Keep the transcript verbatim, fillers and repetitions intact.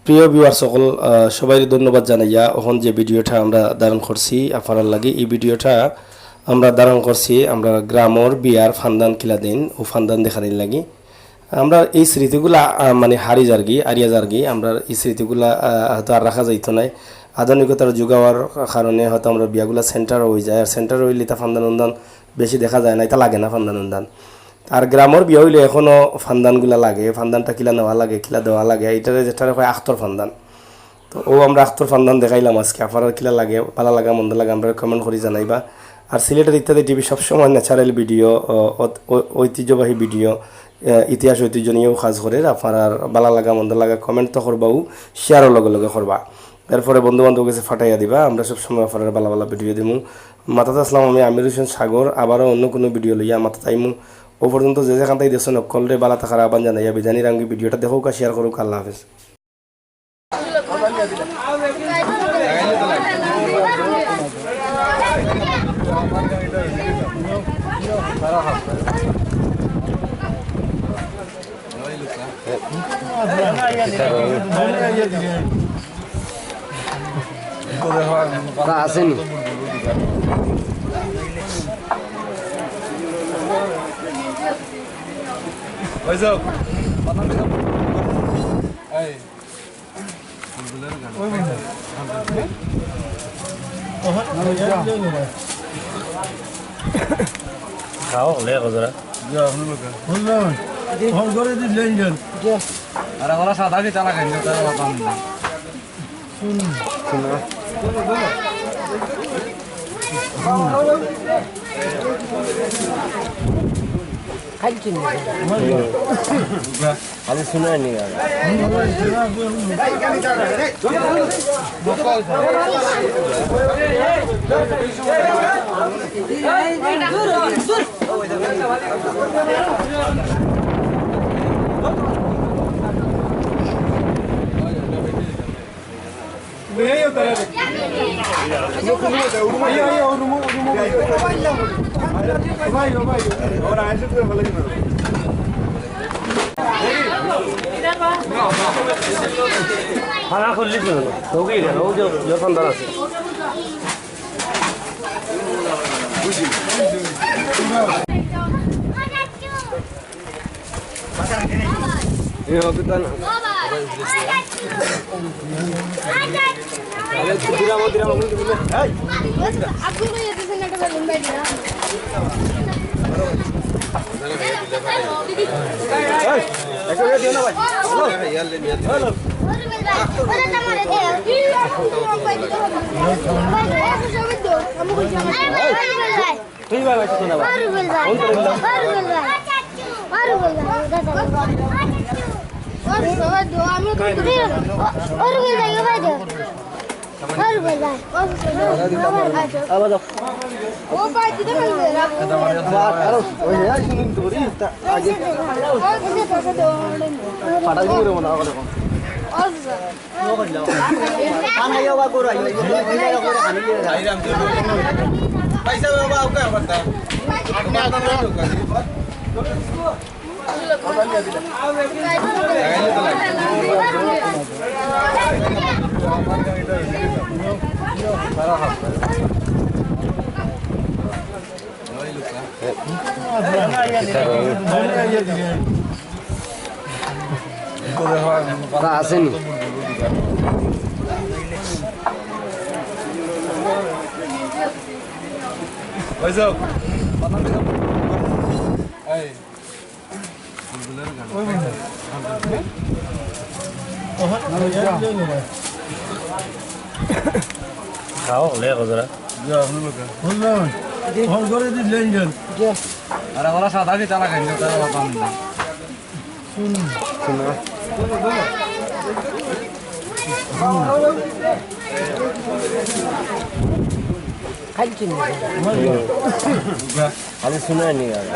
প্রিয় ভিউয়ার্স সকল, আহ, সবাইরে ধন্যবাদ জানাইয়া অখন যে ভিডিওটা আমরা ধারণ করছি আপনারার লাগি, ই ভিডিওটা আমরা ধারণ করছি আমরা গ্রামর বিয়ার ফান্দান কিলা দেইন, অউ ফান্দান দেখানির লাগি। আমরার ই স্মৃতিগুলা, আহ, মানে হারি যারগি, আরিয়া যারগি, আমরার ই স্মৃতিগুলা, আহ, হয়তো আর রাখা যাইতো নায়। আধুনিকতার যুগ অওয়ার কারণে হয়তো আমরার বিয়াগুলা সেন্টার অইযায়, আর সেন্টার অইলে ইতা ফান্দান উন্দান বেশি দেখা যায় না, ইতা লাগে না ফান্দান উন্দান। আর গ্রামর বিয়া অইলে অখনো ফান্দানগুলা লাগে, ফান্দানটা কিলা নেওয়া লাগে, কিলা দেওয়া লাগে, ইটারে যেটারে কয় আখতর ফান্দান। তো অউ আমরা আখতর ফান্দান দেখাইলাম আজকে, আপনারার কিলা লাগে, ভালা লাগা মন্দ লাগা আমরারে comment করি জানাইবা। আর সিলেটের ইত্যাদি টিভি সবসময় ন্যাচারাল ভিডিও, অ, অ, অ, ঐতিহ্যবাহী ভিডিও, আহ, ইতিহাস ঐতিহ্য নিয়াও কাজ করের। আপনারার ভালা লাগা মন্দ লাগা comment তো করবাউ, শেয়ারও লগে লগে করবা। এরপরে বন্ধু বান্ধব গেছে ফাটাইয়া দিবা। আমরা সবসময় আপনারারে ভালা ভালা ভিডিও দিমু। মাতাত আছলাম আমি আমির হোসেন সাগর, আবারও অন্য কুনু ভিডিও লইয়া মাতাত আইমু। অউ পর্যন্ত যে যেখান থাকি দেখছইন হক্কলরে ভালা থাকার আহ্বান জানাইয়া বিদায় নিরামগি। ভিডিওটা দেখউক্কা, শেয়ার করউক্কা। আল্লাহ হাফেজ। তা আছেনি। খাও, লে গজরা। বুঝলাম। ফোন করে দিস, লেন যান। আরে, ওরা সাদা কি চালা খাইল, তারা বাবা আমি। খাইল চিনি। আমি শুনাইনি আর। খানা খুললি তো, ঢুকি গেল, ও যে জোর ফোন আছে। তা আছেনি। খাও, লে গজরা। বুঝলাম। ফোন করে দিস, লেন যান। আরে, ওরা সাদা কি চালা খাইল, তারা বাবা আমি। খাইল চিনি। আমি শুনাইনি আর।